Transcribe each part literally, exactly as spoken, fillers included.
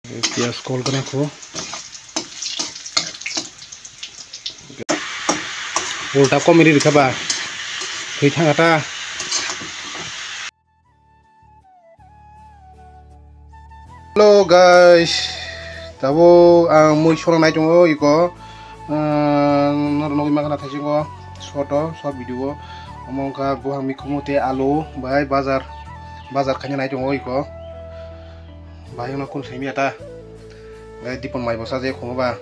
Piyaj kol gana kho. Ulta komiri rikha ba. Thwi thanga ta. Hello guys, tabo ang mui sona nai tongo iko. Noro nogwi mankha na thaisingo short o, short video o. Omo wngkha buphang mikhumu tei alu bai bazar, bazar khaina nai tongo iko. Bahai no kun saimya ta. Dipon mai bo sajaya kho ba.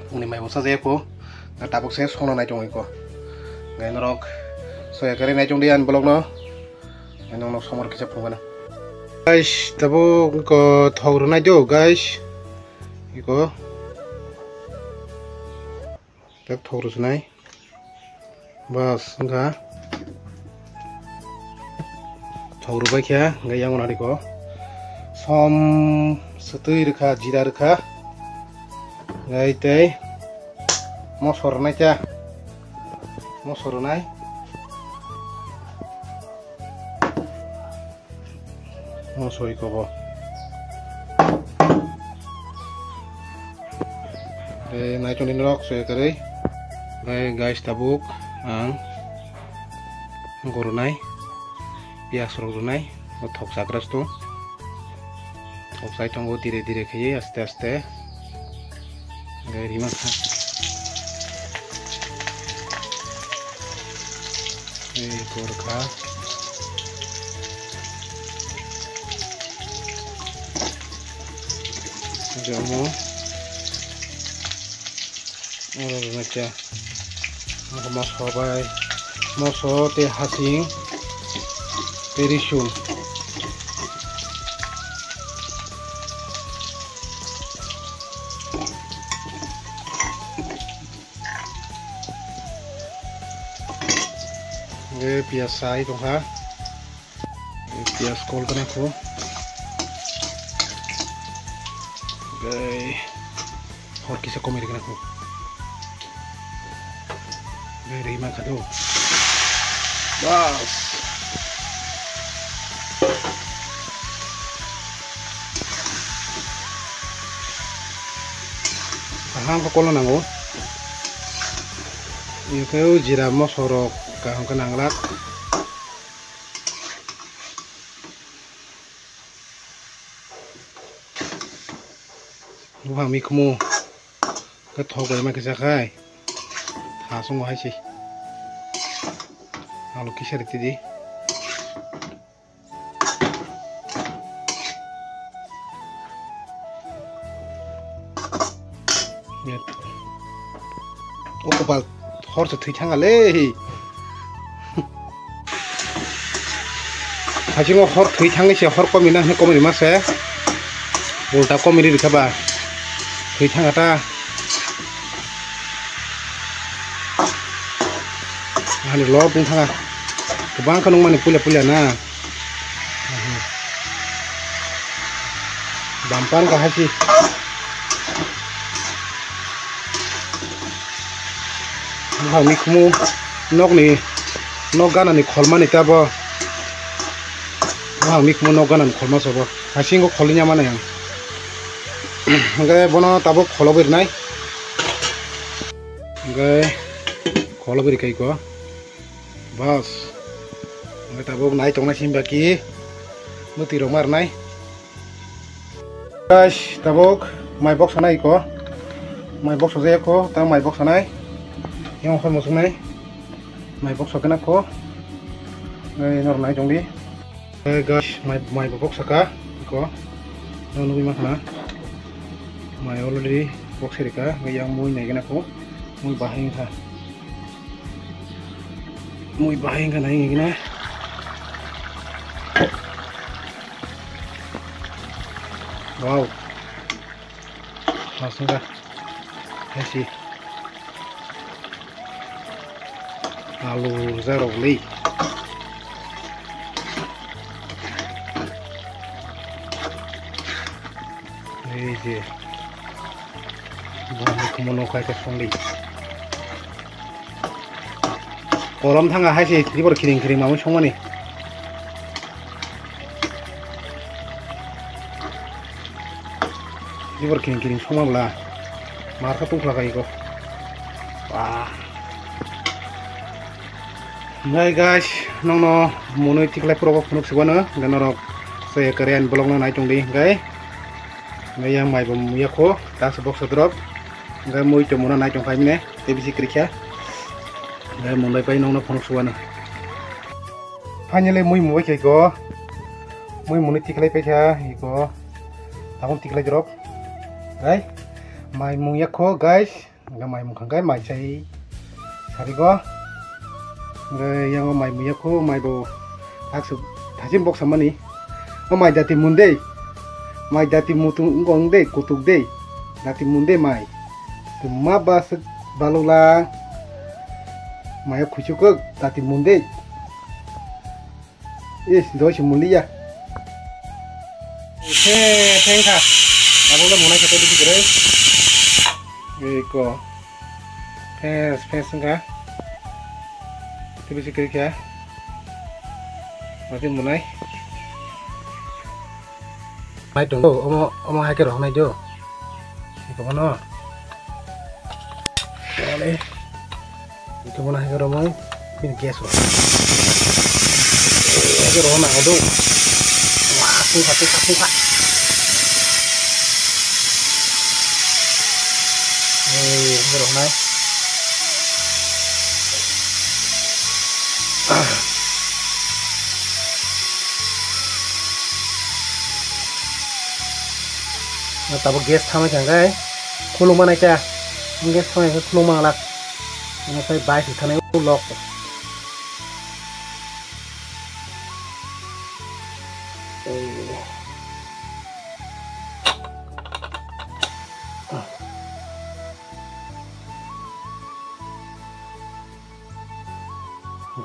Phungni mai bo sajaya kho. Tabuk se sona nai tongo iko. Norok soya kare nai tongdi ani vlog no. Nokno somor kisa phunukgana. Guys, tabo wngkha thok rwnai do, guys. Iko. Tek thok rwnai. Bas, wngkha. Thok rwbai khe, hwnkhe yang nari ko. Som swtwi rwkha, jira rwkha. Hwnkhe tei moso rwnai cha. Moso rwnai. Moso iko bo. Tei naichomni norok soya kwrwi. Tei guys tabuk ang gornai. Piyaj rok rwnai. Bo thok chakra sto. Thok chai tongo dire dire khaiwi aste aste. Gai rima kha. Ei, kor kha. Jomo. Oro rwna cha. Moso bai. Moso tei hasing. Tei risum. Hwnkhe piyaj sai tongkha. Piyaj kol gana kho. Hwnkhe hor kisa komai rwgwna kho. Hwnkhe rima kha do. Bas. Kaham khe kolna nango. Hwnkhe o jira moso rok kaham khe nanglak. Buphang mikhumu khe thok bai ma kisa khai tha songo hai se. Alu kisa rwtwi di. O kopal hor se thwi thanga le. Hachingo hor thwi thangwi se hor komi na hwnwi komi rima se. Ulta komi ri rikha ba. Thwi thanga ta. Ani lo bung thanga. Kwbang kha nung mani puila puila na. Bumper kahai si. Buphang mikhumu nokni, nok ganani kholmani tabo. Buphang mikhumu nok ganani kholma sobo. Hasing kho kholinya mane ang. Hwnkhe bono tabuk kholobwi rwnai. Hwnkhe kholobwi rwkha iko. Bas. Hwnkhe tabuk nai tongnai simi baki. Mwtwi rok ma rwnai. Guys, tabuk mai bok sanai ko. Mai bok sojak ko, ta mai bok sanai. Yang hor musuk nai. Mai bok sokena ko. Nai nor nai tongdi. Eh, guys, mai, mai bok saka ko. Nang nugui ma khana. Mai already bok serika, yang mui nai gena ko. Mui bahai kha. Mui bahai wngkha nai wngkha na. Wow. Masuk dah. Hai si. Alu rwjak rok le. Ei je. Bo ni kumo no khai ka songli. Korom thanga hai se, tibor khiring khiring mamui songmani. Jibor kiring kiring soma bwla. Mar kha tungkla kai ko. Wah. Nai guys, nongno mwnwi tiklai pura bo phunuk sibano, hwnkhe norok saya Korean vlog no nai tongdi hwnkhe. Nai yang mai bo muya kho, tak se box drop. Hwnkhe mui to muna nai tong khai mine, tei bisi krikha. Hwnkhe mwnlai pai nongno phunuk sibano. Finally mui mubai khai ko. Mui mwnwi tiklai paikha, iko. Tabuk tiklai drop. Hai. Mai mung yakho, guys. Hwnkhe mai mung kha khe mai sai sarigo. Hwnkhe yango mai mung yakho, mai bo taksu thajim boksa mani. O mai dati mun de. Mai dati mutung wngkong de, kutuk de. Dati mun de mai. Tuma baswk balukla. Mai khuichuk dati mun de. Is, doi se mulia. Phe, pheng kha. Abo le munai kha tei bisi kwrwi. Eko. Phes, phes wngkha. Tei bisi kwrwi kha. Mati munai. Mai tongo, omo, omo hai khe rohornai do. Eko bono. Ole. Ito muna hai romoi, bini gas o. Hai rohorna odo. Wah, tungkha, tungkha, tungkha. Ei, hai rohornai. Tabuk gas thamai kha khe khuluk manai kha. Gas thamai khe khuluk manglak. Ano sai bai si thanai u lok.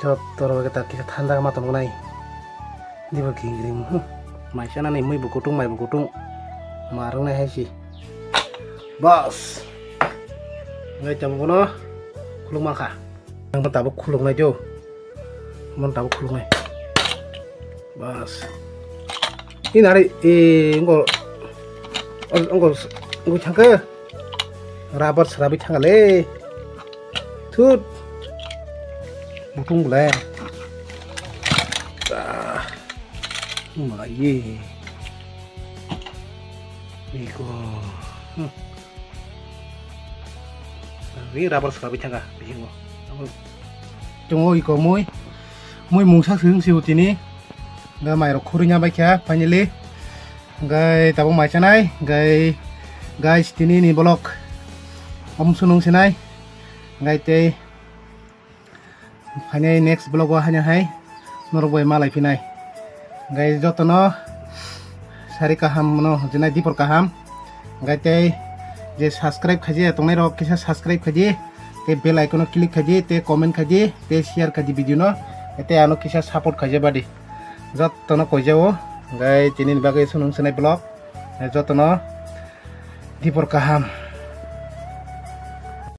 Joto rok ta kisa thanda ma tong nai. Dibo kingring, hmm. Mai sana ni mui bo kutung, mai bo kutung. Ma rung nai hai si. Bas. Ngai tamo bono khuluk ma kha. Ang bo tabuk khuluk nai jo. Mon tabuk khuluk nai. Bas. Ini hari, eh, engko, engko, engko thangka. Rubber serabi thangka le. Thut. Butung bole. Ah. Mai. Iko. Hmm. Ri rubber serabi thangka bisingo. Tongo iko mui. Mui mungsa swng si utini. Ga mai rok khuri nya bai kha finally. Gai tabuk mai chanai. Gai guys tini ni vlog. Om sunung sinai. Gai tei. Phainai next vlog o haino hai norok bai malai phinai. Gai jotono sari kaham no hwnjinai dipor kaham. Gai tei je subscribe khaji tongnai rok kisa subscribe khaji. Tei bell icon o click khaji, tei comment khaji, tei share khaji video no. Tei ano kisa support khaji badi. Jotono koijao. Gai tini ni bagwi sunung sinai vlog. Jotono dipor kaham.